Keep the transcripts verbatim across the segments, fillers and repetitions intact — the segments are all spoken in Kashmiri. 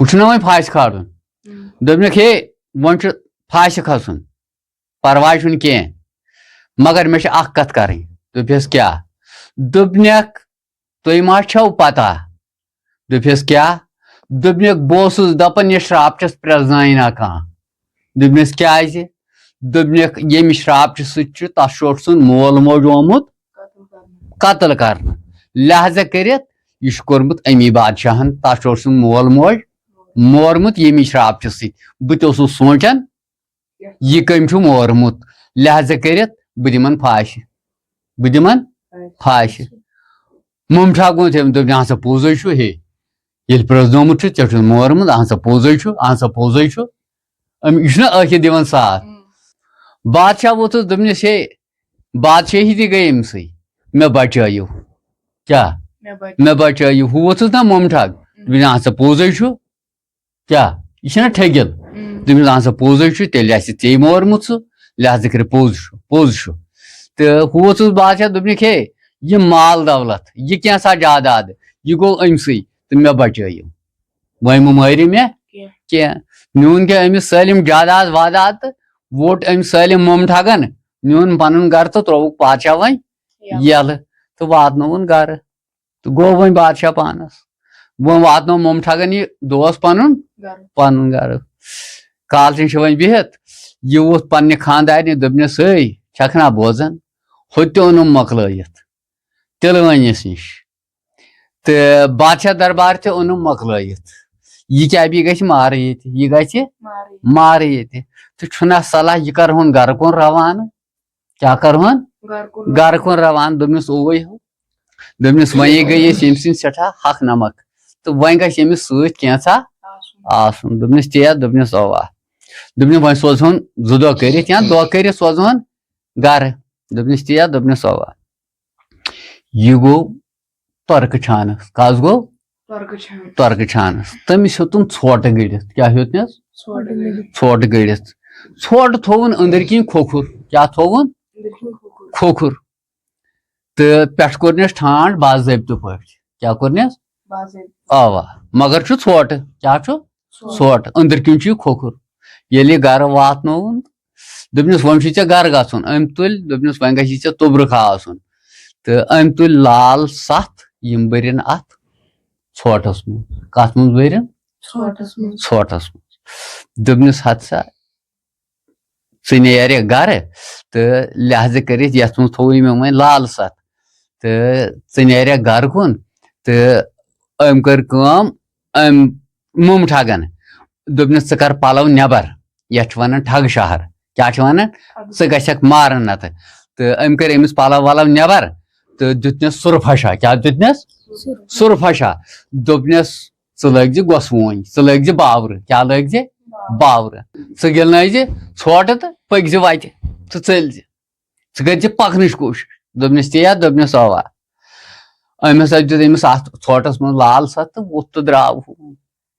ہُہ چھُنہ وۄنۍ پھاسہِ کھالُن۔ دوٚپنَکھ، ہے، وۄنۍ چھُ پھاسہِ کھسُن، پرواے چھُنہٕ کینٛہہ، مگر مےٚ چھِ اکھ کتھ کرٕنۍ۔ دوٚپنَس، کیٛاہ؟ دوٚپنَکھ، تۄہہِ ما چھو پتہ؟ دوٚپنَس، کیٛاہ؟ دوٚپنَکھ، بہٕ اوسُس دپان، یہِ شراپہٕ چھَس پرٛزناوٕنۍ نا کانٛہہ۔ دوٚپنَس، کیٛازِ؟ دوٚپنَکھ، ییٚمہِ شراپہٕ سۭتۍ چھُ تَس چھُ اوٚٹ سُنٛد مول موج آمُت قتل کرنہٕ۔ لہذا کٔرِتھ یہِ چھُ کوٚرمُت اَمی بادشاہن، تَس چھُ اوٚٹ سُنٛد مول موج مورمُت ییٚمی شراپہٕ سۭتۍ۔ بہٕ تہِ اوسُس سونٛچان، یہِ کٔمۍ چھُ مورمُت، لہذا کٔرِتھ بہٕ دِمن پھاسہِ، بہٕ دِمن پھاسہِ۔ ممٹھا گوٚو تٔمۍ، دوٚپ، اہن سا پوٚزُے چھُ، ہے، ییٚلہِ پرٛزنومُت چھُ، ژےٚ چھُس مورمُت، اہن سا پوٚزُے چھُ، اہن سا پوٚزُے چھُ۔ أمۍ، یہِ چھُنہ ٲخِر دِوان ساتھ۔ بادشاہ ووٚتھُس، دوٚپنَس، ہے، بادشاہی تہِ گٔے أمۍ سٕے، مےٚ بچٲیِو۔ کیٛاہ؟ مےٚ بچٲیِو۔ ہُہ ووٚتھُس نہ ممٹھا، دوٚپُن، اہن سا پوٚزُے چھُ۔ کیٛاہ؟ یہِ چھُنہ ٹھٔگِتھ؟ دوٚپمَس، اہن سا پوٚزُے چھُ، تیٚلہِ آسہِ ژےٚ مورمُت سُہ، لہذا کٔرِتھ پوٚز چھُ، پوٚز چھُ۔ تہٕ ہُہ ووٚتھُس بادشاہ، دوٚپنَکھ، ہے، یہِ مال دولت، یہِ کینٛژھا جاداد، یہِ گوٚو أمۍ سٕے، تہٕ مےٚ بچٲیِو۔ وۄنۍ مہٕ مٲرِو مےٚ کینٛہہ۔ کینٛہہ۔ میون کیٛاہ، أمِس سٲلِم جاداد واداد تہٕ ووٚٹ أمۍ سٲلِم ممٹھگن میون پنُن گرٕ تہٕ ترٛووُکھ پادشاہ وۄنۍ یَلہٕ۔ یَلہٕ تہٕ واتنووُن گرٕ۔ تہٕ گوٚو وۄنۍ بادشاہ پانس۔ وۄنۍ واتنوو ممٹھگن یہِ دوس پنُن، گرٕ۔ پنُن گرٕ۔ کالچن چھِ وۄنۍ بِہِتھ، یہِ ووٚتھ پننہِ خاندارنہِ، دوٚپنس، ہے، چھکھ نا بوزان؟ ہُہ تہِ اوٚنُم مۄکلٲیِتھ، تِلہٕ وٲنِس نِش۔ تہٕ بادشاہ دربار تہِ اوٚنُم مۄکلٲیِتھ۔ یہِ کیٛاہ، یہِ گژھِ مارٕ ییٚتہِ، یہِ گژھِ مارٕ ییٚتہِ۔ مارٕ ییٚتہِ۔ تہٕ چھُنہ صلاح، یہِ کرہون گرٕ کُن روانہٕ۔ کیٛاہ کرہون؟ گرٕ کُن۔ گرٕ کُن روانہٕ۔ دوٚپنس، اوے ہو۔ دوٚپنس، وۄنۍ گٔے أسۍ ییٚمہِ سٕنٛدۍ سٮ۪ٹھاہ حق نمک، تہٕ وۄنۍ گژھِ أمِس سۭتۍ کینٛژھا آسُن۔ آسُن۔ دوٚپنس، تی ہا؟ دوٚپنس، اوا۔ دوٚپنس، وۄنۍ سوزہون زٕ دۄہ کٔرِتھ یا دۄہ کٔرِتھ سوزہون گرٕ۔ دوٚپنس، تی ہا؟ دوٚپنس، اوا۔ یہِ گوٚو تۄرکہٕ چھانس۔ کس گوٚو؟ تۄرکہٕ چھانس۔ تۄرکہٕ چھانس۔ تٔمِس ہیوٚتُن ژھوٹہٕ گٔڑِتھ۔ کیٛاہ ہیوٚتنس؟ ژھوٹہٕ گٔڑِتھ۔ ژھوٹہٕ گٔڑِتھ۔ ژھوٹہٕ تھووُن أنٛدٕرۍ کِنۍ کھوکھُر۔ کیٛاہ تھووُن؟ أنٛدٕرۍ کِنۍ کھوکھُر۔ کھوکھُر۔ تہٕ پٮ۪ٹھٕ کوٚرنس ٹھانٛڈ باضٲبطہٕ پٲٹھۍ۔ کیٛاہ کوٚرنس؟ باضٲبطہٕ۔ اوا، مگر چھُ ژھوٹہٕ۔ کیٛاہ چھُ؟ ژھوٹہٕ۔ ژھوٹہٕ۔ أنٛدٕرۍ کِنۍ چھُ یہِ کھوکھُر۔ ییٚلہِ یہِ گرٕ واتنووُن، دوٚپنس، وۄنۍ چھُے ژےٚ گرٕ گژھُن۔ أمۍ تُلۍ، دوٚپنس، وۄنۍ گژھی ژےٚ توٚبرُک آسُن۔ تہٕ أمۍ تُلۍ لال ستھ، یِم بٔرِن اتھ ژھوٹس منٛز۔ کتھ منٛز بٔرِن؟ ژھوٹس منٛز۔ ژھوٹس منٛز۔ دوٚپنس، ہتہٕ سا، ژٕ نیرکھ گرٕ، تہٕ لہذا کٔرِتھ یتھ منٛز تھووُے مےٚ وۄنۍ لال ستھ، تہٕ ژٕ نیرکھ گرٕ کُن۔ تہٕ أمۍ کٔر کٲم، أمۍ موٚم ٹھگن۔ دوٚپنس، ژٕ کر پلو نٮ۪بر، یتھ چھِ ونان ٹھگ شہر۔ کیٛاہ چھِ ونان؟ ژٕ گژھکھ مارن نتہٕ۔ تہٕ أمۍ کٔرۍ أمِس پلو ولو نٮ۪بر تہٕ دیُتنس سُرفشا۔ کیٛاہ دیُتنس؟ سُرفشا۔ دوٚپنس، ژٕ لٲگۍ زِ گۄسوٕنۍ، ژٕ لٲگۍ زِ باورٕ۔ کیٛاہ لٲگۍ زِ؟ باورٕ۔ ژٕ گِلنٲے زِ ژھوٹہٕ تہٕ پٔکۍ زِ وتہِ، ژٕ ژٔلۍ زِ، ژٕ کٔرۍ زِ پکنٕچ کوٗشش۔ دوٚپنس، تی ہا؟ دوٚپنس، اوا۔ أمۍ ہسا دیُت أمِس اتھ ژھوٹس منٛز لال ستھ تہٕ ووٚتھ تہٕ درٛاو ہُہ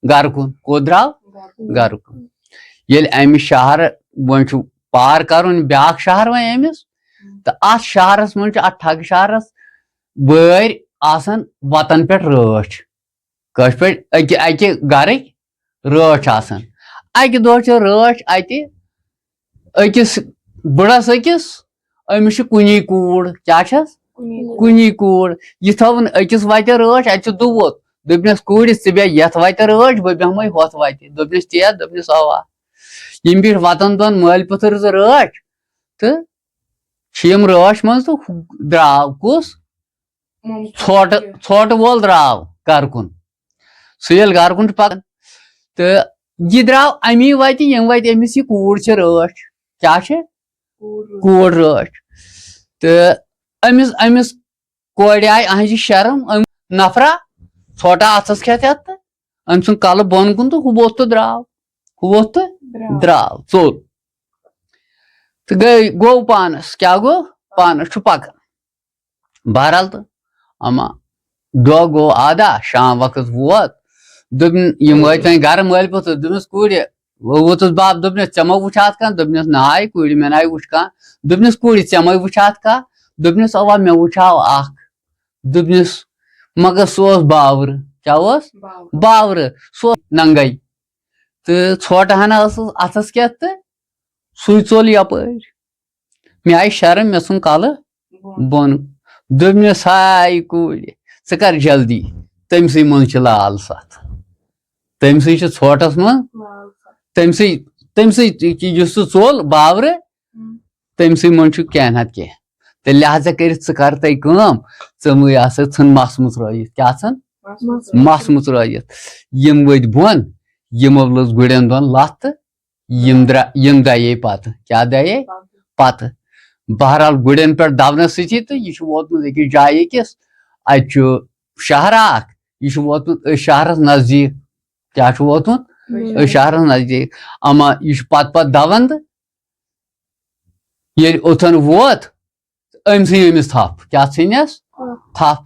گرٕ کُن۔ کوٚت درٛاو؟ گرٕ کُن۔ گرٕ کُن۔ ییٚلہِ امہِ شہرٕ وۄنۍ چھُ پار کرُن بیٛاکھ شہر وۄنۍ أمِس، تہٕ اتھ شہرس منٛز چھُ، اتھ ٹھگ شہرس وٲرۍ آسان وتن پٮ۪ٹھ رٲچھ۔ کٲشِر پٲٹھۍ اَکہِ، اَکہِ گرٕکۍ رٲچھ آسان۔ اَکہِ دۄہ چھِ رٲچھ اَتہِ أکِس بٕڑَس أکِس، أمِس چھِ کُنی کوٗر۔ کیٛاہ چھَس؟ کُنی کوٗر۔ کُنی کوٗر۔ یہِ تھٲوٕن أکِس وَتہِ رٲچھ، اَتہِ چھُ دُوُت۔ دوٚپنَس، "کوٗرِ، ژٕ بیٚہہ یَتھ وَتہِ رٲچھ، بہٕ بیٚہمَے ہۄتھ وَتہِ۔" دوٚپنَس، "تی ہا؟" دوٚپنَس، "اَوا۔" یِم بیٖٹھۍ وَتَن دۄن مٲلۍ پُتٕر زٕ رٲچھ تہٕ چھِ یِم رٲچھ منٛز تہٕ ہُہ درٛاو کُس؟ ممتاز۔ ژھوٹہٕ، ژھوٹہٕ وول درٛاو گرٕ کُن۔ سُہ ییٚلہِ گرٕ کُن چھُ پکان تہٕ یہِ درٛاو اَمی وَتہِ، ییٚمہِ وَتہِ أمِس یہِ کوٗر چھِ رٲچھ۔ کیٛاہ چھِ؟ کوٗر رٲچھ۔ کوٗر رٲچھ۔ تہٕ أمِس، أمِس کورِ آیہِ أہنٛزِ شرم، أمۍ نفرا ژھوٹہٕ اَتھس کھٮ۪تھ ہٮ۪تھ تہٕ أمۍ سُنٛد کلہٕ بۄن کُن تہٕ ہُہ ووٚتھ تہٕ درٛاو۔ ہُہ ووٚتھ تہٕ درٛاو۔ درٛاو، ژوٚل۔ تہٕ گٔے، گوٚو پانس، کیٛاہ گوٚو؟ پانس چھُ پکان۔ بہرحال تہٕ اما دۄہ گوٚو آدا، شام وقت ووت۔ دوٚپُن، یِم وٲتۍ وۄنۍ گرٕ مٲلۍ پوٚتُس، دوٚپنَس، "کوٗرِ"، وۄنۍ ووتُس بب، دوٚپنَس، "ژےٚ ما وٕچھاتھ کانٛہہ؟" دوٚپنَس، "نہ ہاے کوٗرِ، مےٚ نہ ہاے وٕچھ کانٛہہ۔" دوٚپنَس، "کوٗرِ، ژےٚ ما وٕچھاتھ کانٛہہ؟" دوٚپنَس، "اَوا، مےٚ وٕچھاو اکھ۔" دوٚپنَس، "مگر سُہ اوس باورٕ۔" کیٛاہ اوس؟ باورٕ۔ سُہ اوس ننٛگے۔ تہٕ ژھوٹہٕ ہنا ٲسٕس اَتھس کٮ۪تھ تہٕ سُے ژوٚل یپٲرۍ۔ مےٚ آیہِ شرم، مےٚ ژھُن کلہٕ بۄن۔ دوٚپنس، ہاے کوٗرِ، ژٕ کر جلدی، تٔمۍ سٕے منٛز چھِ لال ستھ، تٔمۍ سٕے چھِ ژھوٹس منٛز، تٔمۍ سٕے، تٔمۍ سٕے یُس سُہ ژوٚل باورٕ، تٔمۍ سٕے منٛز چھُ کینٛہہ نتہٕ کینٛہہ۔ تہٕ لہذا کٔرِتھ ژٕ کر تَے کٲم، ژٕ مہٕ یہِ ہسا ژھٕن مس مٕژرٲیِتھ۔ کیٛاہ ژھٕن؟ مس مٕژرٲیِتھ۔ یِم ؤتھۍ بۄن، یِمو لٔج گُرٮ۪ن دۄن لتھ تہٕ یِم درا-، یِم دَیے پَتہٕ۔ کیٛاہ دَیے؟ پَتہٕ۔ بہرحال، گُرٮ۪ن پٮ۪ٹھ دَونَس سۭتی تہٕ یہِ چھُ ووتمُت أکِس جایہِ أکِس۔ اَتہِ چھُ شہرا اَکھ، یہِ چھُ ووتمُت أتھۍ شہرَس نزدیٖک۔ کیٛاہ چھُ ووتمُت؟ أتھۍ شہرَس نزدیٖک۔ اَما یہِ چھُ پَتہٕ پَتہٕ دَوان تہٕ ییٚلہِ اوٚتَن ووت، أمۍ ژھٕنۍ أمِس تھپھ۔ کیٛاہ ژھٕنِس؟ تھپھ۔ تھپھ۔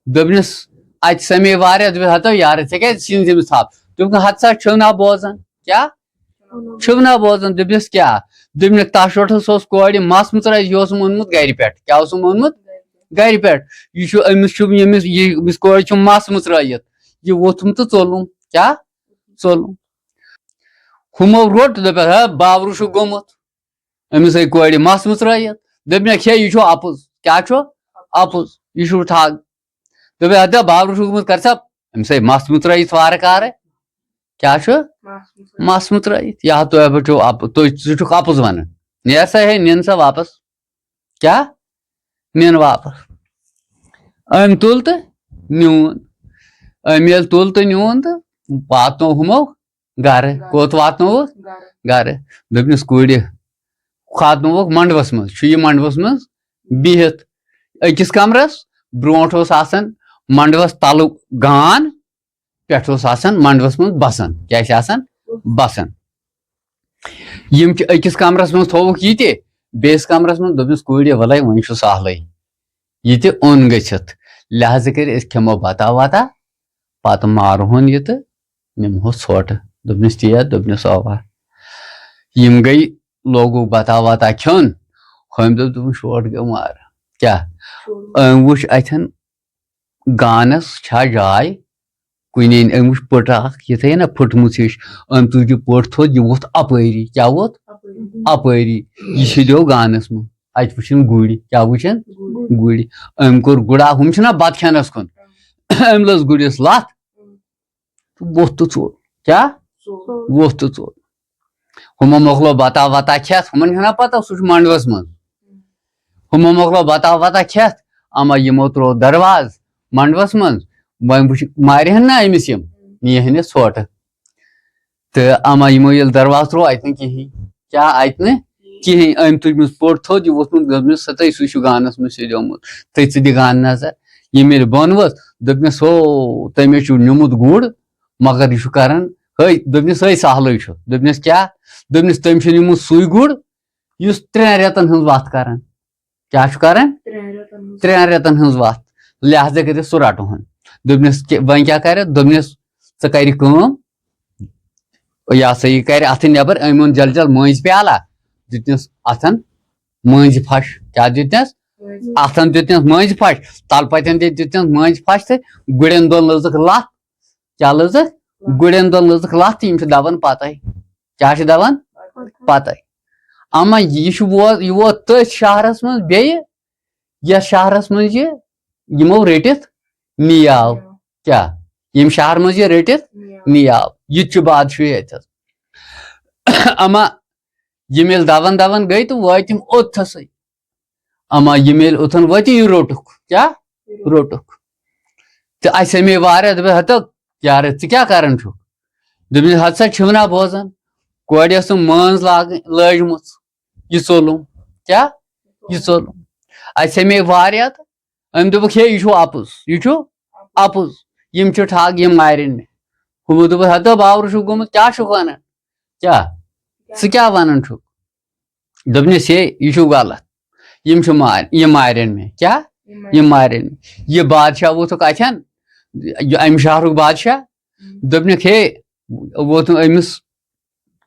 دوٚپنَس، اَتہِ سَمے واریاہ، دوٚپُن، ہَتو یارٕ، ژےٚ کیٛازِ ژھٕنِتھ أمِس تھپھ؟ دوٚپُن، ہَتہٕ سا چھِو نا بوزان؟ کیٛاہ؟ چھِو نا بوزان؟ دوٚپنَس، کیٛاہ؟ دوٚپنَکھ، تَشوٹھَس اوس کورِ مَس مٕژرٲیِتھ، یہِ اوس مونمُت گَرِ پٮ۪ٹھ۔ کیٛاہ اوس مونمُت؟ گَرِ پٮ۪ٹھ۔ یہِ چھُ أمِس چھُ، ییٚمِس، یہِ، أمِس کورِ چھُ مَس مٕژرٲیِتھ۔ یہِ ووٚتھُم تہٕ ژوٚلُم۔ کیٛاہ؟ ژوٚلُم۔ ہُمو روٚٹ، دوٚپُکھ، ہا، باورٕ چھُ گوٚمُت۔ أمِس آیہِ کورِ مَس مٕژرٲیِتھ۔ دوٚپنَکھ، ہے، یہِ چھُ اَپُز۔ کیٛاہ چھُ؟ اَپُز۔ یہِ چھُ ٹھگ۔ دوٚپُن، اَدٕ باورٕ چھُ گوٚمُت، کر سا؟ أمِس آیہِ مَس مٕژرٲیِتھ وارٕ کارٕ۔ کیٛاہ چھُ؟ مَس مٕژرٲیِتھ۔ مَس مٕژرٲیِتھ۔ یا تُہۍ ہا چھِو اَپ-، تُہۍ، ژٕ چھُکھ اَپُز وَنان۔ نیر سا ہے، نِن سا واپَس۔ کیٛاہ؟ نِن واپَس۔ أمۍ تُل تہٕ نیوٗن۔ أمۍ ییٚلہِ تُل تہٕ نیوٗن تہٕ واتنوو ہُمو گرٕ۔ گرٕ۔ کوٚت واتنووُکھ؟ گرٕ۔ گرٕ۔ دوٚپنَس، کوٗرِ، واتنووُکھ منڈوَس منٛز۔ چھُ یہِ منڈوَس منٛز بِہِتھ أکِس کمرَس۔ برونٛٹھ اوس آسان منڈوَس تَلہٕ گان، پٮ۪ٹھٕ اوس آسان منڈوَس منٛز بَسان۔ کیٛاہ چھِ آسان؟ بَسان۔ یِم چھِ أکِس کمرَس منٛز تھووُکھ یہِ تہِ، بیٚیِس کمرَس منٛز۔ دوٚپنَس، کوٗرِ، وَلَے وۄنۍ چھُ سہلٕے۔ یہِ تہِ اوٚن گٔژھِتھ۔ لہذا کٔرِتھ أسۍ کھٮ۪مو بَتا وَتا، پَتہٕ مارہون یہِ تہٕ نِمہوس ژھوٹہٕ۔ دوٚپنَس، تی ہا؟ دوٚپنَس، اَوا۔ یِم گٔے، لوگُکھ بَتا وَتا کھیوٚن۔ ہُمۍ دوٚپ، دوٚپُن، شوٹھ گٔے مارٕ۔ کیٛاہ؟ أمۍ وٕچھ اَتھٮ۪ن گانَس چھا جاے کُنی۔ أمۍ وٕچھ پٔٹ اَکھ یِتھَے نہ پھٕٹمٕژ ہِش۔ أمۍ تُج یہِ پٔٹ تھوٚد، یہِ ووٚتھ اَپٲری۔ کیٛاہ ووٚتھ؟ اَپٲری۔ یہِ سیٚدیو گانَس منٛز۔ اَتہِ وٕچھِن گُرۍ۔ کیٛاہ وٕچھِن؟ گُرۍ۔ گُرۍ۔ أمۍ کوٚر گُرا، ہُم چھِنہ بَتہٕ کھٮ۪نَس کُن۔ أمۍ لٔج گُرِس لَتھ۔ تہٕ ووٚتھ تہٕ ژوٚل۔ کیٛاہ؟ ژوٚل۔ ووٚتھ تہٕ ژوٚل۔ ہُمو مۄکلو بَتا وَتا کھٮ۪تھ، ہُمَن چھَنہ پَتہ سُہ چھُ منڈوَس منٛز۔ ہُمو مۄکلو بَتا وَتا کھٮ۪تھ، اَما یِمو ترٛوو دروازٕ منڈوَس منٛز۔ وۄنۍ وٕچھ، مارِ ہَن نہ أمِس یِم، نِیہِ ہَن یہِ ژھوٹہٕ۔ تہٕ اَما یِمو ییٚلہِ دروازٕ ترٛوو، اَتہِ نہٕ کِہیٖنۍ۔ کیٛاہ اَتہِ نہٕ؟ کِہیٖنۍ۔ أمۍ تُجمٕژ پوٚٹ تھوٚد، یہِ ووٚتھمُت، دوٚپمَس، سَتَے سُے چھُ گانَس منٛز سیٚدیومُت۔ تٔتھۍ ژٕ دِ گانہٕ نظر۔ ییٚمہِ ییٚلہِ بۄن ؤژھ، دوٚپنَس، ہو، تٔمۍ چھُ نیوٗمُت گُر، مگر یہِ چھُ کران، ہے، دوٚپنَس، ہے، سہلٕے چھُ۔ دوٚپنَس، کیٛاہ؟ دوٚپنَس، تٔمۍ چھُ نیوٗمُت سُے گُر، یُس ترٛٮ۪ن رٮ۪تَن ہٕنٛز وَتھ کران۔ کیٛاہ چھُ کران؟ ترٛٮ۪ن رٮ۪تَن ہٕنٛز۔ ترٛٮ۪ن رٮ۪تَن ہٕنٛز وَتھ۔ لہذا کٔرِتھ سُہ رَٹہون۔ دوٚپنَس، کہِ-، وۄنۍ کیٛاہ کرِ؟ دوٚپنَس، ژٕ کَرِ کٲم، یہِ ہسا یہِ کَرِ اَتھٕ نٮ۪بر، أمۍ اوٚن جل جل مٔنٛزۍ پیالہ، دیُتنَس اَتھن مٔنٛزۍ پھش۔ کیٛاہ دیُتنَس؟ مٔنٛزۍ۔ اَتھن دیُتنَس مٔنٛزۍ پھش، تَلہٕ پَتٮ۪ن تہِ دیُتنَس مٔنٛزۍ پھش تہٕ گُرٮ۪ن دۄن لٔزٕکھ لَتھ۔ کیٛاہ لٔزٕکھ؟ گُرٮ۪ن دۄن لٔزٕکھ لَتھ تہٕ یِم چھِ دَوان پَتَے۔ کیٛاہ چھِ دَوان؟ پَتَے۔ اَما یہِ چھُ ووت، یہِ ووت تٔتھۍ شہرَس منٛز بیٚیہِ، یَتھ شہرَس منٛز یہِ یِمو رٔٹِتھ نِیاو۔ کیٛاہ؟ ییٚمہِ شہرٕ منٛز یہِ رٔٹِتھ نِیاو۔ یہِ تہِ چھُ بادشاہٕے اَتٮ۪تھ۔ اَما یِم ییٚلہِ دَوان دَوان گٔے تہٕ وٲتۍ یِم اوٚتتھَسٕے۔ اَما یِم ییٚلہِ اوٚتَن وٲتۍ، یہِ روٚٹُکھ۔ کیٛاہ؟ روٚٹُکھ۔ تہٕ اَسہِ سَمے واریاہ، دوٚپُن، ہَتہٕ یارٕ، ژٕ کیٛاہ کَران چھُکھ؟ دوٚپمَس، ہَتہٕ سا چھِو نا بوزان؟ کورِ ٲسٕم مٲنٛز لاگٕنۍ، لٲجمٕژ۔ یہِ ژوٚلُم۔ کیٛاہ؟ یہِ ژوٚلُم۔ اَسہِ سَمے واریاہ تہٕ أمۍ دوٚپُکھ، ہے، یہِ چھُ اَپُز، یہِ چھُ اَپُز۔ یِم چھِ ٹھگ، یِم مارن مےٚ۔ ہُمو دوٚپُکھ، ہَتہٕ باورٕ چھُکھ گوٚمُت، کیٛاہ چھُکھ وَنان؟ کیٛاہ؟ ژٕ کیٛاہ وَنان چھُکھ؟ دوٚپنَس، ہے، یہِ چھُ غلط۔ یِم چھِ مار-، یِم مارن مےٚ۔ کیٛاہ؟ یِم مارن۔ یِم مارن مےٚ۔ یہِ بادشاہ ووتھُکھ اَتھٮ۪ن، یہِ اَمہِ شہرُک بادشاہ۔ ہُم۔ دوٚپنَکھ، ہے، ووتُن أمِس،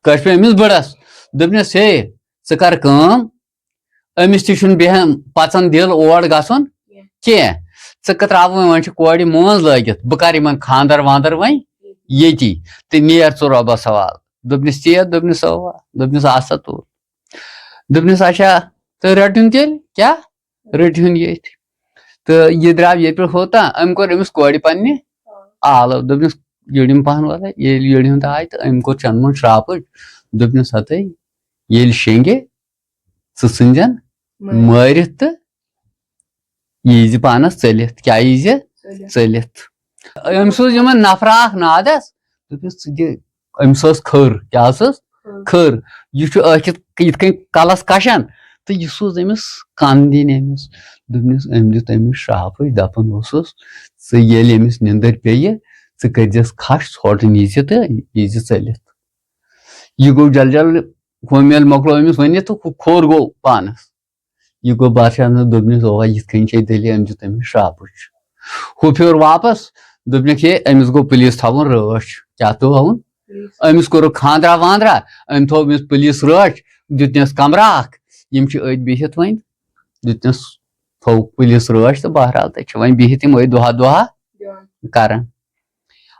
کٲشِر پٲٹھۍ أمِس بٕڑَس۔ دوٚپنَس، ہے، ژٕ کَر کٲم، أمِس تہِ چھُنہٕ بیٚہن پَژان دِل اور گژھُن کینٛہہ۔ کینٛہہ۔ ژٕ کتھ ترٛاو وۄنۍ، وۄنۍ چھِ کورِ مٲنٛز لٲگِتھ، بہٕ کرٕ یِمن خانٛدر وانٛدر وۄنۍ ییٚتی، تہٕ نیر ژٕ رۄبس حوالہٕ۔ دوٚپنس، ژےٚ؟ دوٚپنس، اوا۔ دوٚپنس، آ سا تُل۔ دوٚپنس، اچھا، تہٕ رٔٹِن تیٚلہِ کیٛاہ؟ رٔٹِن ییٚتھۍ۔ تہٕ یہِ درٛاو ییٚتہِ پٮ۪ٹھ ہوٚت تام، أمۍ کوٚر أمِس کورِ پننہِ آلو، دوٚپنس، یٔڑِم پہن وَلہٕ۔ ییٚلہِ یٔڑِ ہُنٛد آے تہٕ أمۍ کوٚر چنٛدٕ منٛز شراپٕچ، دوٚپنس، ہتے، ییٚلہِ شیٚنگہِ، ژٕ ژھٕنزٮ۪ن مٲرِتھ۔ مٲرِتھ تہٕ یہِ یی زِ پانس ژٔلِتھ۔ کیٛاہ یی زِ؟ ژٔلِتھ۔ ژٔلِتھ۔ أمۍ سوٗز یِمن نفرا اکھ نادس، دوٚپنس، ژٕ دِ، أمِس ٲس کھٔر۔ کیٛاہ ٲسٕس؟ کھٔر۔ کھٔر۔ یہِ چھُ ٲکھِتھ یِتھ کٔنۍ کلس کشان، تہٕ یہِ سوٗز أمِس کن دِنۍ أمِس۔ دوٚپنس، أمۍ دیُت أمِس شراپٕچ، دپان اوسُس، ژٕ ییٚلہِ أمِس نِندٕر پیٚیہِ، ژٕ کٔرۍزٮ۪س کھش، ژھۄٹھ نی ژٕ تہٕ یی زِ ژٔلِتھ۔ یہِ گوٚو جل جل، ہُم ییٚلہِ مۄکلو أمِس ؤنِتھ تہٕ ہُہ کھوٚر گوٚو پانس۔ یہِ گوٚو بادشاہس نِش، دوٚپنس، اوا، یِتھ کٔنۍ چھے دٔلیٖل، أمۍ دیُت أمِس شراپٕچ۔ ہُہ پھیوٚر واپس، دوٚپنکھ، ہے، أمِس گوٚو پُلیٖس تھاوُن رٲچھ۔ کیٛاہ تھوٚو تھاوُن؟ پُلیٖس۔ أمِس کوٚرُکھ خانٛدرا وانٛدرا، أمۍ تھوٚو أمِس پُلیٖس رٲچھ، دیُتنس کمرٕ اکھ۔ یِم چھِ أتۍ بِہِتھ وۄنۍ، دیُتنس، تھوٚو پُلیٖس رٲچھ تہٕ بہرحال تَتہِ چھِ وۄنۍ بِہِتھ یِم أتۍ دۄہا دۄہا دِوان۔ کران۔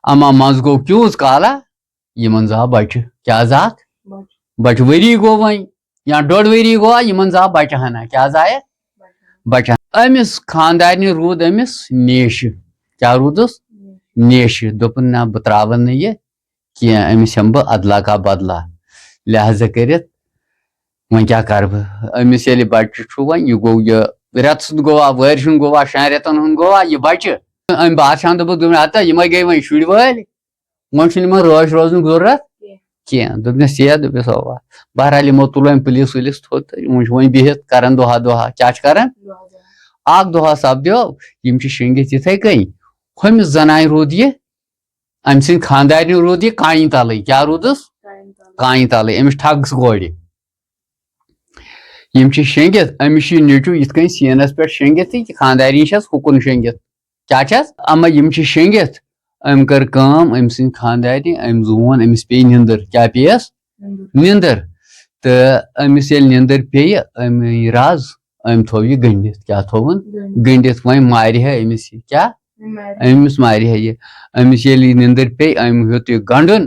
اما منٛزٕ گوٚو کیوٗت کالا، یِمن زاو بچہِ۔ کیٛاہ زاکھ؟ بچہِ۔ بچہِ۔ ؤری گوٚو وۄنۍ، یا ڈۄڈ ؤری گوٚو، یِمن زاو بچہِ ہنا۔ کیٛاہ زایہِ؟ بچہِ۔ بچہِ ہنا۔ أمِس خانٛدارنہِ روٗد أمِس نیشہِ۔ کیٛاہ روٗدُس؟ نیشہِ۔ نیشہِ۔ دوٚپُن، نہ، بہٕ ترٛاوَن نہٕ یہِ کینٛہہ، أمِس ہٮ۪مہٕ بہٕ ادلا کا بدلا۔ لہذا کٔرِتھ وۄنۍ کیٛاہ کرٕ بہٕ؟ أمِس ییٚلہِ بچہِ چھُ وۄنۍ، یہِ گوٚو یہِ رٮ۪تہٕ سُنٛد گوٚوا، وٲرۍ سُنٛد گوٚوا، شٮ۪ن رٮ۪تن ہُنٛد گوٚوا یہِ بچہِ؟ أمۍ بادشاہن دوٚپُکھ، دوٚپُن، ہتا، یِمے گٔے وۄنۍ شُرۍ وٲلۍ، وۄنۍ چھُنہٕ یِمن رٲچھ روزنُک ضروٗرت کینٛہہ۔ کینٛہہ۔ دوٚپنس، تی ہا۔ دوٚپنس، اوا۔ بہرحال، یِمو تُل وۄنۍ پُلیٖس وُلیٖس تھوٚد تہٕ وۄنۍ چھِ وۄنۍ بِہِتھ کران دۄہا دۄہا۔ کیٛاہ چھِ کران؟ دۄہا دۄہا۔ اکھ دۄہا سپدیو، یِم چھِ شیٚنگِتھ یِتھے کٔنۍ۔ ہُمِس زنانہِ روٗد یہِ، أمۍ سٕنٛدِ خانٛدارنہِ روٗد یہِ کانہِ تلٕے۔ کیٛاہ روٗدُس؟ کانہِ تلٕے۔ کانہِ تلٕے، أمِس ٹھگس کورِ۔ یِم چھِ شیٚنگِتھ، أمِس چھُ یہِ نیٚچوٗ یِتھ کٔنۍ سیٖنَس پٮ۪ٹھ شیٚنگِتھ تہٕ یہِ خانٛدارِنۍ چھَس ہُکُن شیٚنگِتھ۔ کیٛاہ چھَس؟ اما یِم چھِ شیٚنگِتھ۔ أمۍ کٔر کٲم، أمۍ سٕنٛدِ خانٛدارنہِ، أمۍ زوٗن، أمِس پیٚیہِ نیٚنٛدٕر۔ کیٛاہ پیٚیَس؟ نیٚنٛدٕر۔ نیٚنٛدٕر۔ تہٕ أمِس ییٚلہِ نیٚنٛدٕر پیٚیہِ، أمۍ أنۍ رَز، أمۍ تھوٚو یہِ گٔنٛڈِتھ۔ کیٛاہ تھوٚوُن؟ گٔنٛڈِتھ۔ گٔنٛڈِتھ۔ وۄنۍ مارِ ہے أمِس یہِ۔ کیٛاہ؟ وۄنۍ مارِ۔ أمِس مارِ ہے یہِ۔ أمِس ییٚلہِ یہِ نیٚنٛدٕر پیٚیہِ، أمۍ ہیوٚت یہِ گنٛڈُن،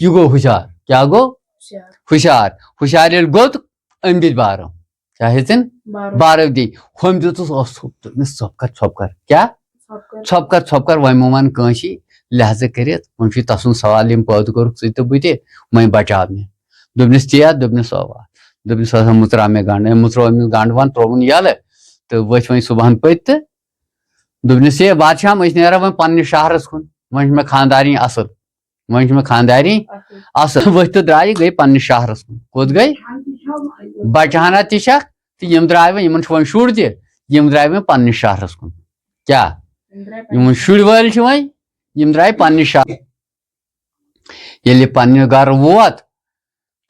یہِ گوٚو ہُشار۔ کیٛاہ گوٚو؟ ہُشار۔ ہُشار۔ ہُشار ییٚلہِ گوٚو تہٕ أمۍ دِتۍ بارو۔ کیٛاہ ہیٚژٕن؟ بارو۔ بارو دِنۍ۔ ہُمۍ دیُتُس اوس ژھوٚپ، دوٚپنَس، "ژھۄپ کر، ژھۄپ کر۔" کیٛاہ؟ ژھۄپ کر۔ "ژھۄپ کر، ژھۄپ کر، وۄنۍ مہٕ وَن کٲنٛسی۔" لہذا کٔرِتھ وۄنۍ چھُ یہِ تَسُنٛد سوال، ییٚمۍ پٲدٕ کوٚرُکھ ژٕ تہٕ بہٕ تہِ، وۄنۍ بچاو مےٚ۔ دوٚپنَس، "تی ہا؟" دوٚپنَس، "اَوا۔" دوٚپنَس، "ہسا مُژراو مےٚ گنٛڈ۔" أمۍ مُژروو أمِس گنٛڈ ونٛڈ، ترٛووُن یَلہٕ تہٕ ؤتھۍ وۄنۍ صُبحن پٔتۍ تہٕ دوٚپنَس، "ہے بادشاہ، أسۍ نیرو وۄنۍ پننِس شہرس کُن، وۄنۍ چھِ مےٚ خانٛدارِنۍ اَصٕل۔" وۄنۍ چھِ مےٚ خانٛدارِنۍ اَصٕل۔ اَصٕل۔ ؤتھۍ تہٕ درٛایہِ، گٔے پننِس شہرس کُن۔ کوٚت گٔے؟ بچہٕ ہنا تہِ چھکھ، تہٕ یِم درٛاے وۄنۍ، یِمن چھُ وۄنۍ شُر تہِ، یِم درٛاے وۄنۍ پننِس شہرس کُن۔ کیٛاہ؟ یِم درٛاے یِم وۄنۍ پننِس شُرۍ وٲلۍ چھِ وۄنۍ، یِم درٛاے پننِس شہرس۔ ییٚلہِ یہِ پننہِ گرٕ ووت،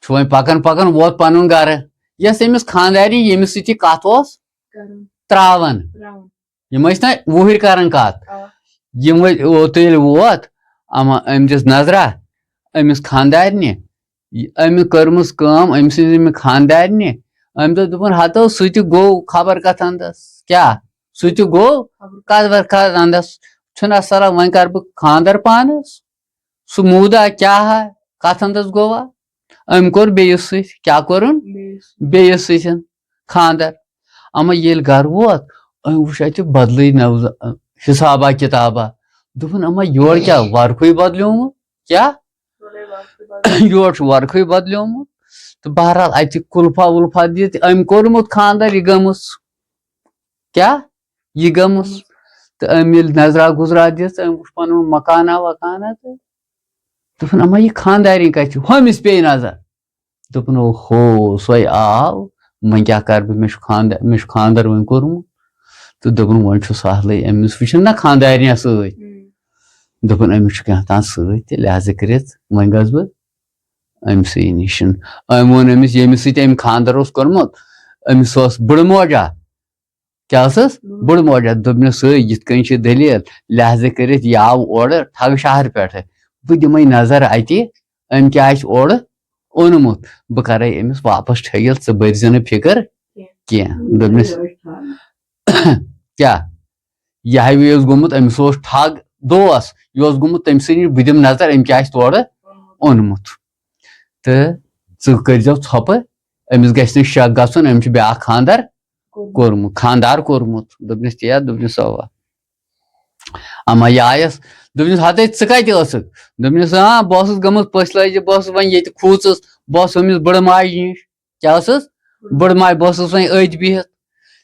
چھُ وۄنۍ پکان پکان ووت پنُن گرٕ۔ یۄس أمِس خانٛدارِنۍ، ییٚمِس سۭتۍ یہِ کتھ اوس کران۔ تراوان۔ تراوان۔ یِم ٲسۍ نہ وُہٕرۍ کران کتھ۔ آ۔ یِم ٲسۍ اوترٕ ییٚلہِ ووت، اما أمۍ دِژ نظرا أمِس خانٛدارنہِ، یہِ أمۍ کٔرمٕژ کٲم أمۍ سٕنٛزِ أمہِ خانٛدارنہِ، أمۍ دوٚپ، دوٚپُن، "ہتو سُہ تہِ گوٚو خبر کتھ اندس۔" کیٛاہ؟ سُہ تہِ گوٚو خبر کتھ اندس۔ چھُنہٕ اصل، وۄنۍ کرٕ بہٕ خانٛدر پانس۔ سُہ موٗدا کیٛاہ ہا، کتھ اندس گوٚوا؟ أمۍ کوٚر بیٚیِس سۭتۍ۔ کیٛاہ کوٚرُن؟ بیٚیِس۔ بیٚیِس سۭتۍ خانٛدر۔ اما ییٚلہِ گرٕ ووت، أمۍ وٕچھ اتہِ بدلٕے نوزا-، حسابا کتابا۔ دوٚپُن، اما یورٕ کیٛاہ ورقٕے بدلیومُت؟ کیٛاہ؟ یورٕ چھُ ورقٕے بدلیومُت۔ تہٕ بہرحال اتہِ کُلفا وُلفا دِتھ أمۍ کوٚرمُت خانٛدر، یہِ گٔمٕژ۔ کیٛاہ؟ یہِ گٔمٕژ۔ تہٕ أمۍ ییٚلہِ نظرا گُزرا دِژ، أمۍ وٕچھ پنُن مکانا وکانا تہٕ دوٚپُن، اما یہِ خانٛدارِنۍ کتہِ چھِ؟ ہُمِس پیٚیہِ نظر۔ دوٚپُن، اوہو، سۄے آو، وۄنۍ کیٛاہ کرٕ بہٕ؟ مےٚ چھُ خانٛدر، مےٚ چھُ خانٛدر وۄنۍ کوٚرمُت۔ تہٕ دوٚپُن، وۄنۍ چھُ سہلٕے، أمِس وٕچھِن نہ خانٛدارِنۍ سۭتۍ۔ ہُم۔ دوٚپُن، أمِس چھُ کینٛہہ تام سۭتۍ تہِ، لہذا کٔرِتھ وۄنۍ گژھٕ بہٕ أمۍ سٕے نِش۔ أمۍ ووٚن أمِس، ییٚمِس سۭتۍ أمۍ خانٛدر اوس کوٚرمُت، أمِس اوس بٕڑٕ موجا۔ کیٛاہ ٲسٕس؟ بٕڑٕ۔ بٕڑٕ موجا۔ دوٚپنَس، "ہے، یِتھ کٔنۍ چھِ دٔلیٖل، لہذا کٔرِتھ یہِ آو اورٕ ٹھگ شہرٕ پٮ۪ٹھٕ۔ بہٕ دِمَے نظر اَتہِ، أمۍ کیٛاہ آسہِ اورٕ اوٚنمُت۔ بہٕ کَرَے أمِس واپَس ٹھٔگِتھ، ژٕ بٔرۍ زِ نہٕ فِکر کینٛہہ۔" دوٚپنَس، کیٛاہ؟ یہِ ہاوِ یہِ اوس گوٚمُت، أمِس اوس ٹھگ دوس، یہِ اوس گوٚمُت تٔمۍ سٕے نِش، بہٕ دِمہٕ نظر أمۍ کیٛاہ آسہِ تورٕ اوٚنمُت۔ تہٕ ژٕ کٔرۍزٮ۪و ژھۄپہٕ، أمِس گژھِ نہٕ شک گژھُن أمۍ چھُ بیٛاکھ خانٛدر کوٚرمُت، خانٛدار کوٚرمُت۔ دوٚپنَس، "تی ہا؟" دوٚپنَس، "اَوا۔" اما یہِ آیَس، دوٚپنَس، "ہَتَے ژٕ کَتہِ ٲسٕکھ؟" دوٚپنَس، "آ، بہٕ ٲسٕس گٔمٕژ پٔژھۍ لٲجہِ، بہٕ ٲسٕس وۄنۍ ییٚتہِ کھوٗژٕس، بہٕ ٲسٕس أمِس بٕڑٕ ماجہِ نِش۔" کیٛاہ ٲسٕس؟ بٕڑٕ ماجہِ، بہٕ ٲسٕس وۄنۍ أتھۍ بِہِتھ۔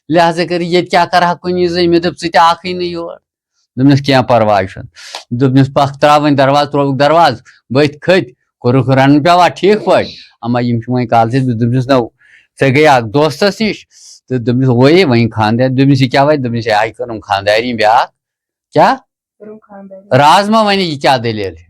لہذا کٔرِتھ ییٚتہِ کیٛاہ کَرٕ ہا کُنی زٔنۍ؟ مےٚ دوٚپ، "ژٕ تہِ آکھٕے نہٕ یور۔" دوٚپنَس، "کینٛہہ پَرواے چھُنہٕ۔" دوٚپنَس، "پَکھ ترٛاو وۄنۍ دروازٕ، ترٛووُکھ دروازٕ، ؤتھۍ کھٔتۍ، کوٚرُکھ رَنُن پیوان ٹھیٖک پٲٹھۍ۔ اما یِم چھِ وۄنۍ کالہٕ چھِ۔" دوٚپنَس، "نہ، ژےٚ گٔے اَکھ دوستَس نِش۔" تہٕ دوٚپنَس، "اوے وۄنۍ خانٛدار۔" دوٚپنَس، "یہِ کیٛاہ وَنہِ؟" دوٚپنَس، "یہِ آیہِ کٔرٕم خانٛدارِنۍ بیٛاکھ۔" کیٛاہ؟ کٔرٕم خانٛدارِنۍ۔ راز ما وَنہِ یہِ کیٛاہ دٔلیٖل چھِ؟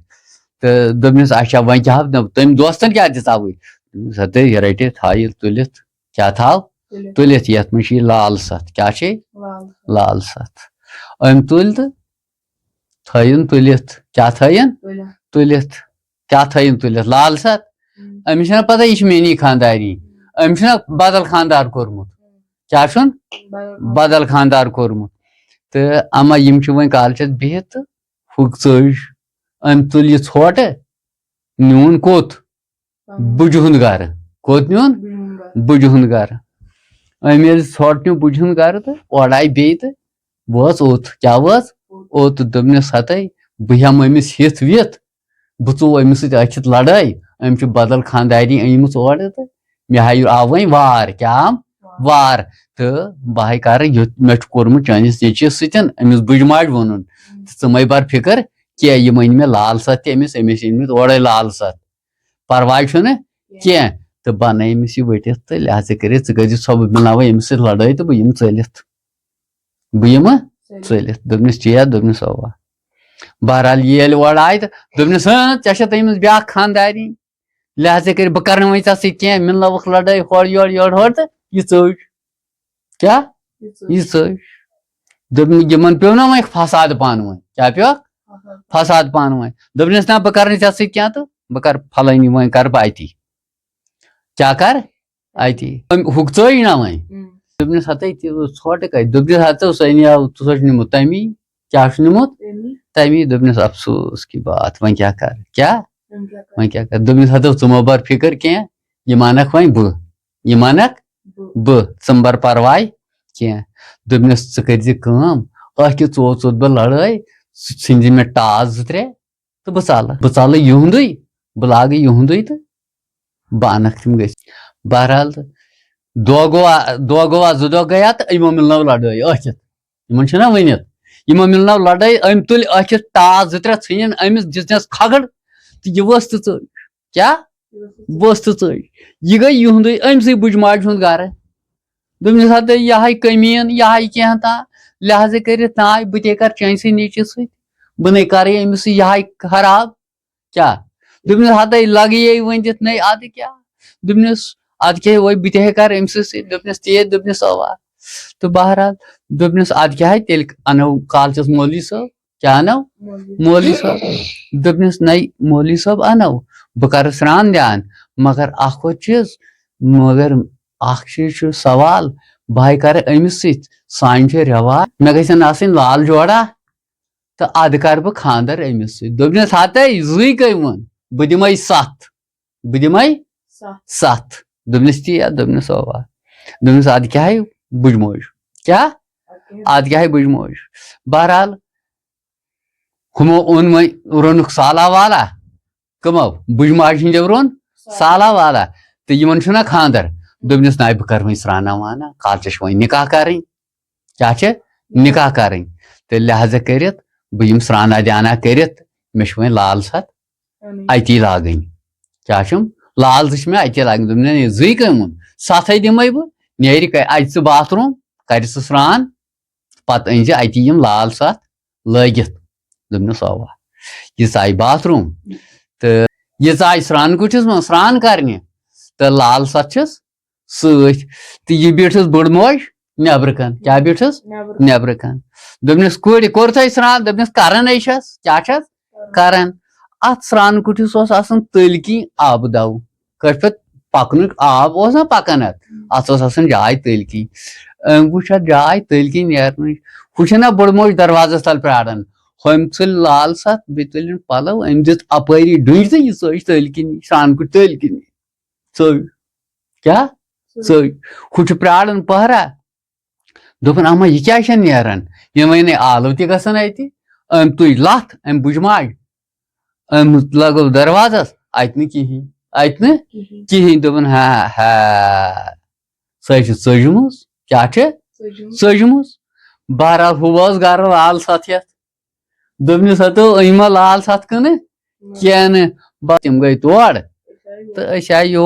تہٕ دوٚپنَس، "اچھا، وۄنۍ کیٛاہ حظ؟" تٔمۍ دوستَن کیٛاہ دِژاوٕے؟ دوٚپنَس، "ہَتہٕ یہِ رَٹہِ تھایہِ تُلِتھ۔" کیٛاہ تھاو؟ تُلِتھ۔ تُلِتھ، یَتھ منٛز چھِ یہِ لال سَتھ۔ کیٛاہ چھے؟ لال سَتھ۔ لال سَتھ۔ أمۍ تُلۍ تہٕ تھٲیِن تُلِتھ۔ کیٛاہ تھٲیِن؟ تُلِتھ۔ تُلِتھ۔ کیٛاہ تھٲیِن تُلِتھ؟ لال سَتھ۔ ہُم۔ أمِس چھَنہ پَتہ یہِ چھِ میٛٲنی خانٛداری۔ ہُم۔ أمِس چھُنہ بدل خانٛدار کوٚرمُت؟ ہُم۔ کیٛاہ چھُن؟ بدل خانٛدار۔ بدل خانٛدار کوٚرمُت۔ تہٕ اما یِم چھِ وۄنۍ کالچَس بِہِتھ تہٕ ہُہ ژٔج۔ أمۍ تُل یہِ ژھۄٹہٕ، نیوٗن کوٚت؟ پنُن۔ بُجہِ ہُنٛد گرٕ۔ کوٚت نیوٗن؟ بُجہِ ہُنٛد گرٕ۔ بُجہِ ہُنٛد گرٕ۔ أمۍ ییٚلہِ ژھۄٹھ نیوٗ بُجہِ ہُنٛد گرٕ تہٕ اورٕ آیہِ بیٚیہِ تہٕ وٲژ اوٚت۔ کیٛاہ وٲژ؟ اوٚت۔ اوٚت۔ دوٚپنَس، "ہَتَے، بہٕ ہٮ۪مہٕ أمِس ہِتھ وِتھ، بہٕ ژوٚو أمِس سۭتۍ أتھِ سۭتۍ لڑٲے، أمۍ چھِ بدل خانٛداری أنۍمٕژ اورٕ تہٕ مےٚ ہا یہِ آو وۄنۍ وار۔" کیٛاہ آم؟ وار۔ وار۔ تہٕ بہٕ ہاے کَرٕ یُتھ مےٚ چھُ کوٚرمُت چٲنِس نیٚچوِس سۭتۍ، أمِس بُجہِ ماجہِ ووٚنُن۔ ہُم۔ تہٕ ژٕ مَے بَر فِکر کینٛہہ، یِم أنۍ مےٚ لال سَتھ تہِ أمِس، أمِس أنۍ مٕتۍ اورَے لال سَتھ۔ پرواے چھُنہٕ کینٛہہ۔ کینٛہہ۔ تہٕ بہٕ اَنَے أمِس یہِ ؤٹِتھ تہٕ لہذا کٔرِتھ ژٕ کٔرۍ زِ ژھۄپہٕ، بہٕ مِلاوَے أمِس سۭتۍ لڑٲے تہٕ بہٕ یِمہٕ ژٔلِتھ۔ بہٕ یِمہٕ ژٔلِتھ۔ ژٔلِتھ۔ دوٚپنَس، "ژےٚ یا؟" دوٚپنَس، "اَوا۔" بہرحال یہِ ییٚلہِ اورٕ آیہِ تہٕ دوٚپنَس، "ہاں، ژےٚ چھےٚ تٔمِس بیٛاکھ خانٛدارِنۍ۔ لہذا کٔرِتھ بہٕ کَرٕ نہٕ وۄنۍ ژےٚ سۭتۍ کینٛہہ، مِلناوُکھ لڑٲے ہورٕ یورٕ، یورٕ ہورٕ تہٕ یہِ ژٔج۔" کیٛاہ؟ یہِ ژٔج۔ یہِ ژٔج۔ دوٚپُن، یِمن پیوٚو نا وۄنۍ فساد پانہٕ ؤنۍ۔ کیٛاہ پیوٚو؟ فساد۔ فساد پانہٕ ؤنۍ۔ دوٚپنَس، "نہ، بہٕ کَرٕ نہٕ ژےٚ سۭتۍ کینٛہہ تہٕ بہٕ کَرٕ پھلٲنی، وۄنۍ کَرٕ بہٕ اَتی۔" کیٛاہ کَرٕ؟ اَتی۔ أمۍ ہُک ژٔج نا وۄنۍ۔ اۭں۔ دوٚپنَس، "ہَتَے، تہِ اوس ژھۄٹہٕ کَتہِ؟" دوٚپنَس، "ہَتَے، سُہ اَنے آو، ژٕ چھُکھ نیوٗمُت تَمی۔" کیٛاہ چھُ نیوٗمُت؟ تَمی۔ تَمی۔ دوٚپنَس، "افسوس کی بات، وۄنۍ کیٛاہ کَرٕ؟ کیٛاہ؟" وۄنۍ کیٛاہ کَرٕ؟ وۄنۍ کیٛاہ کَرٕ؟ دوٚپنَس، "ہَتَو، ژٕ مہ بَر فِکر کینٛہہ، یہِ مانَکھ وۄنۍ بہٕ، یہِ مانَکھ بہٕ۔ بہٕ، ژٕ مہ بَر پَرواے کینٛہہ۔" دوٚپنَس، "ژٕ کٔرۍ زِ کٲم، أتھۍ کہِ ژوٚت ژوٚت بہٕ لَڑٲے، ژٕ ژھٕنۍ زِ مےٚ ٹاس زٕ ترٛےٚ تہٕ بہٕ ژَلہٕ، بہٕ ژَلہٕ یِہُنٛدُے، بہٕ لاگہٕ یِہُنٛدُے تہٕ بہٕ اَنَکھ تِم گٔژھِتھ۔" بہرحال، تہٕ دۄہ گوٚو، دۄہ گوٚو، زٕ دۄہ گٔیا تہٕ یِمو مِلنٲو لَڑٲے أتھۍ۔ یِمن چھُنہ ؤنِتھ، یِمو مِلنٲو لڑٲے، أمۍ تُلۍ أکِس ٹاس زٕ ترٛےٚ، ژھٕنِن أمِس، دِژنس کھگڑ تہٕ یہِ ؤژھ تہٕ ژٔج۔ کیٛاہ؟ یہِ ؤژھ تہٕ ؤژھ تہٕ ژٔج۔ یہِ گٔے یِہُنٛدُے، أمۍ سٕے بُجہِ ماجہِ ہُنٛد گرٕ۔ دوٚپنس، "ہتا یہِ ہاے کٔمیٖن، یہِ ہاے کینٛہہ تام، لہذا کٔرِتھ تام بہٕ تے کرٕ چٲنۍ سٕے نیٚچوِس سۭتۍ، بہٕ نے کرٕ أمِس سۭتۍ یہِ ہاے خراب۔" کیٛاہ؟ دوٚپنَس، "ہَتَے لَگہٕ یے ؤنِتھ نَے، اَدٕ کیٛاہ؟" دوٚپنَس، "اَدٕ کیٛاہ ہے، وۄنۍ بہٕ تہِ ہے کَرٕ أمۍ سٕے سۭتۍ۔" دوٚپنَس، "تی ہے۔" دوٚپنَس، "اَوا۔" تہٕ بہرحال، دوٚپنَس، "اَدٕ کیٛاہ ہے، تیٚلہِ اَنو کالچَس مولوی صٲب۔" کیٛاہ اَنو؟ مولوی۔ مولوی صٲب۔ دوٚپنَس، "نَے، مولوی صٲب اَنو، بہٕ کَرٕ سرٛان دیان، مگر اَکھ ہُہ چیٖز، مگر اَکھ چیٖز چھُ سوال، بہٕ ہے کَرٕ أمِس سۭتۍ، سانہِ چھِ رٮ۪واج، مےٚ گژھن آسٕنۍ لال جوڑا۔" تہٕ اَدٕ کَرٕ بہٕ خانٛدر أمِس سۭتۍ۔ دوٚپنَس، "ہَتَے، زٕے کٔمۍ ووٚن؟ بہٕ دِمَے سَتھ۔ بہٕ دِمَے سَتھ۔ سَتھ۔" دوٚپنَس، "تی یا؟" دوٚپنَس، "اَوا۔" دوٚپنَس، "اَدٕ کیٛاہ ہے بُجہِ موج؟ کیٛاہ؟ اَدٕ کیٛاہ ہے؟ اَدٕ کیٛاہ ہے بُجہِ موج؟" بہرحال، ہُمو اوٚن وۄنۍ، روٚنُکھ سالا والا۔ کٕمو؟ بُجہِ ماجہِ ہِنٛدیو روٚن سالا۔ سالا والا۔ تہٕ یِمَن چھُنہ خانٛدر۔ دوٚپنَس، "نَے، بہٕ کَرٕ وۄنۍ سرٛانا وانا، کالچَس چھِ وۄنۍ نِکاح کَرٕنۍ۔" کیٛاہ چھِ؟ نِکاح کَرٕنۍ۔ تہٕ لہذا کٔرِتھ بہٕ یِم سرٛانا دیانا کٔرِتھ، مےٚ چھُ وۄنۍ لال سَتھ اَنے۔ اَتی لاگٕنۍ۔ کیٛاہ چھُم؟ لال زٕ چھِ مےٚ اَتی لاگٕنۍ۔ دوٚپُن، "نہ، نہ، زٕے کٔمۍ ووٚن؟ سَتھَے دِمَے بہٕ، نیرِ کَ-، اَتہِ ژٕ باتھ روٗم، کَرِ ژٕ سرٛان، پَتہٕ أنۍ زِ اَتی یِم لال سَتھ لٲگِتھ۔" دوٚپنَس، "اَوا۔" یہِ ژاے باتھ روٗم تہٕ یہِ ژاے سرٛان کُٹھِس منٛز سرٛان کَرنہِ تہٕ لال سَتھ چھِس سۭتۍ۔ تہٕ یہِ بیٖٹھٕس بٔڑ موج نٮ۪برٕ کَن۔ کیٛاہ بیٖٹھٕس؟ نٮ۪برٕ۔ نٮ۪برٕ کَن۔ دوٚپنَس، "کورِ، کوٚر تۄہہِ سرٛان؟" دوٚپنَس، "کَرَن ہے چھَس، کیٛاہ چھَس؟" کَرَن۔ کَرَن۔ اَتھ سرٛان کُٹھِس اوس آسان تٔلۍ کِنۍ آبہٕ دَو۔ کٲشِر پٲٹھۍ پَکنُک آب اوس نہ پَکان اَتھ، اَتھ ٲس آسان جاے تٔلۍ کِنۍ۔ أمۍ وٕچھ اَتھ جاے تٔلۍ کِنۍ نیرنٕچ۔ ہُہ چھُنہ بُڈٕ موج دروازس تل پراران۔ ہُمۍ ژھٕلۍ لال ستھ، بیٚیہِ تُلِن پلو، أمۍ دیُت اپٲری ڈُنٛگۍ تہٕ یہِ ژٔج تٔلۍ کِنی، شران کُٹھ تٔلۍ کِنی۔ ژٔج۔ کیٛاہ؟ ژٔج۔ ہُہ چھُ پراران پہرا۔ دوٚپُن، اما، یہِ کیٛازِ چھےٚ نیران؟ یِم وَنے آلو تہِ گژھن اَتہِ۔ أمۍ تُج لَتھ، أمۍ بُجہِ ماجہِ۔ أمۍ لَگٲو دروازَس، اَتہِ نہٕ کِہیٖنۍ، اَتہِ نہٕ کِہیٖنۍ۔ کِہیٖنۍ۔ دوٚپُن، ہا، ہا، سۄے چھِ ژٔجمٕژ۔ کیٛاہ چھِ؟ ژٔجمٕژ۔ ژٔجمٕژ۔ بہرحال، ہُہ اوس گَرٕ لال سَتھ ہٮ۪تھ۔ دوٚپنَس، ہَتو، أنۍ ما لال سَتھ کٕنہٕ؟ نہ۔ کینٛہہ نہٕ۔ بَس، تِم گٔے تور أسۍ آے یور۔ تہٕ أسۍ آے یور۔